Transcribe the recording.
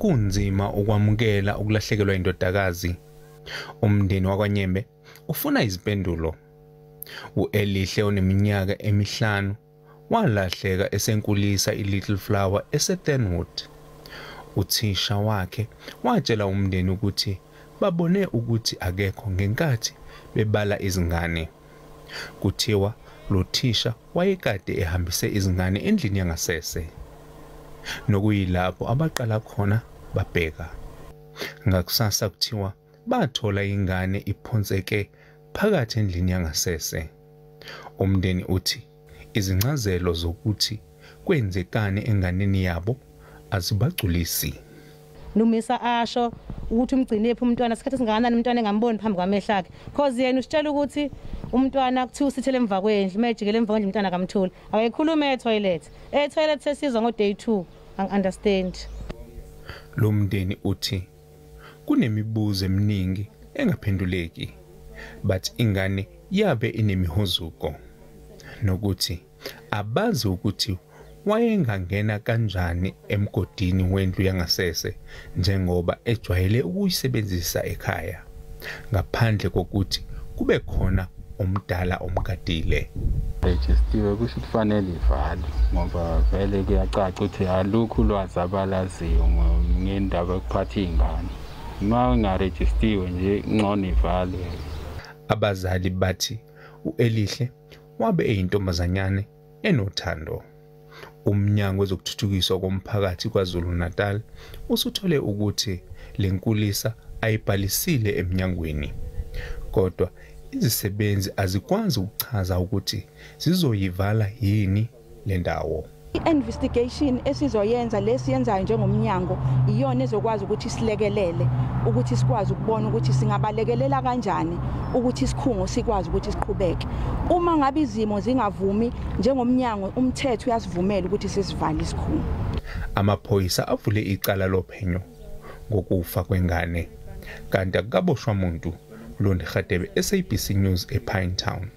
Kunzima ukwamukela ukulahlekelwa indodakazi. Umndeni wakwaNyembe ufuna izimpendulo. U-Elihle oneminyaka emihlanu walahleka esenkulisa iLittle Flower eseThenwood. Uthisha wakhe watshela umndeni ukuthi babone ukuthi akekho ngenkathi bebala izingane. Kuthiwa lo thisha wayekade ehambise izingane endlini yangasese, nokuyilapho abaqala khona babheka. Ngakusasa kuthiwa bathola ingane iphonseke phakathi endlini yangasese. Umndeni uthi izincazelo zokuthi kwenzekani enganeni yabo azibagculisi. Lumisa asho ukuthi umgcinephi umntwana, isikhathi esingakanani umntwana engamboni phambi kwamehlo akhe, cause yena usitshela ukuthi umntwana kuthiwa usithele emva kwendlu, uma ejikele emva kwendlu umntwana akamtholi, akayikhulume e-toilet, e-toilet sesizwa ngo-day 2. Angi-understand. Lo mndeni uthi kunemibuzo eminingi engaphenduleki, bathi ingane yabe inemihuzuko nokuthi abazi ukuthi wayengangena kanjani emgodini wendlu yangasese njengoba ejwayele ukuyisebenzisa ekhaya, ngaphandle kokuthi kube khona omdala omgadile. Rejistiwe kusho ukuthi kufanele ivalwe, ngoba vele kuyacaca ukuthi alukho ulwazi abalaziyo ngendaba yokuphatha iy'ngane. Uma ingarejistiwe nje ngcono ivalwe. Abazali bathi u-Elihle wabe eyintombazanyane enothando. Umnyango wezokuthuthukiswa komphakathi KwaZulu-Natal usuthole ukuthi le nkulisa ayibhalisile emnyangweni, kodwa izisebenzi azikwazi ukuchaza ukuthi zizoyivala yini le ndawo. I-investigation esizoyenza lesiyenzayo njengomnyango iyona ezokwazi ukuthi silekelele ukuthi sikwazi ukubona ukuthi singabalekelela kanjani ukuthi isikhungo sikwazi ukuthi siqhubeke. Uma ngabe izimo zingavumi njengomnyango, umthetho uyasivumela ukuthi sisivale isikhungo. Amaphoyisa avule icala lophenyo ngokufa kwengane, kanti akukaboshwa muntu. Londi Radebe, SABC News, ePinetown.